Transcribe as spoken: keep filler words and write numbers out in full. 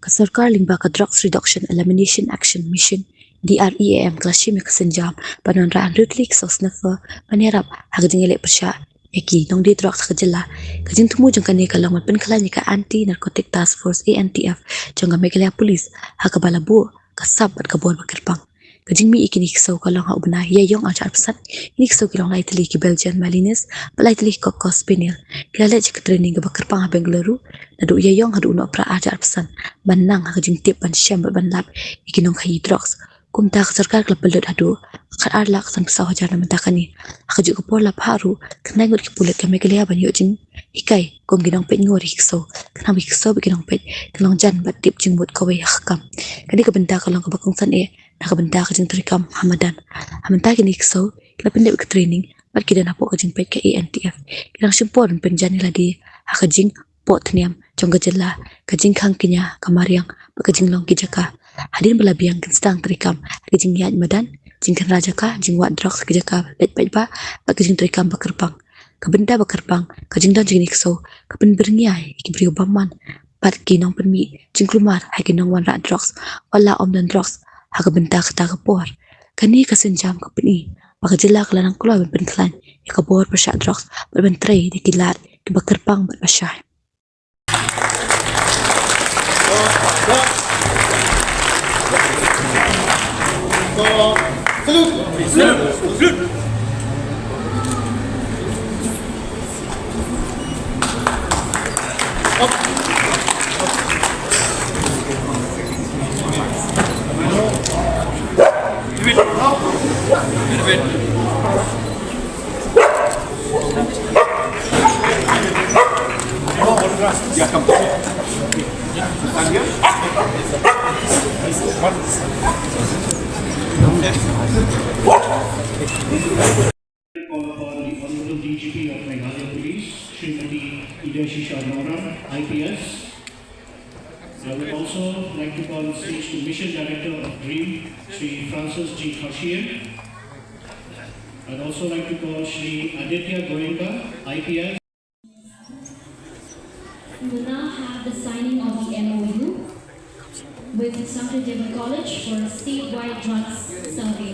Ka sorkar lyngba ka Drugs Reduction Elimination Action Mission, D R E A M, ka la shim ïa ka sienjam ban wanrah hynriew tylli ki ksew sniffer ban ïarap ha ka jingïaleh pyrshah ïa ki nongdie drugs ha ka jylla. Ka jingthmu jong kane ka long ban pynkhlaiñ ïa ka Anti Narcotic Task Force, A N T F, jong ka Meghalaya Police, ha kaba la buh ka sap bad ka bor ba kyrpang. Ka jingmih ïa kine ki ksew ka long ha u bnai Ïaïong arhajar arphew san. Kine ki ksew ki long lai tylli ki Belgian Malines bad lai tylli ki Cocker Spaniel. Ki la leit sha ka training kaba kyrpang ha Bengaluru naduh Ïaïong haduh u Nohprah arhajar arphew san ban nang ha ka jingtip, ban shem bad ban lap ïa ki nongkhaïi drugs. Kumta ka sorkar ka la pynlut haduh khatar lak sanphew saw hajar na ka bynta kane. Ha kajuh ka por la phah ruh khyndai ngut ki pulit ka Meghalaya ban ïoh jinghikai kum ki nongpeit ngur ïa ki ksew, khnang ba ki ksew bad ki nongpeit kin long jan bad tip jingmut kawei ha ka kam. Kane ka bynta ka long kaba kongsan eh na ka bynta ka jingtrei kam ha madan. Ha mynta kine ki ksew ki la pyndep ïa ka training bad ki don hapoh ka jingpeit ka A N T F. Ki dang shim por ban pynjan ïa lade ha ka jingpoh thniam jong ka jylla, ka jingkhang kñia, ka mariang bad ka jinglong ki jaka. Hadien ba la biang kin sdang trei kam ha ka jingïaid madan, jingkhynra jaka, jingwad drugs ha ki jaka leit paidbah bad ka jingtrei kam ba kyrpang. Ka bynta ba kyrpang, ka jingdon jong kine ki ksew ka pynbyrngia ïa ki briew bymman bad ki nongpynmih jingkulmar ha ki nongwanrah drugs, wat la ym don drugs ha ka bynta kata ka por. Kane ka sienjam ka pyni ba ka jylla ka la nang kloi ban pynkhlaiñ ïa ka bor pyrshah drugs bad ban trei da ki lad kiba kyrpang bad ba shai. Call upon the Honorable D G P of Meghalaya Police, Srimati Idashisha Nohra, I P S. I would also like to call on stage the Mission Director of DREAM, Shri Francis G Kharshian. I'd also like to call Shri Aditya Goenka, I P S. We will now have the signing of the M O U with Sahadeva College for a statewide drugs survey.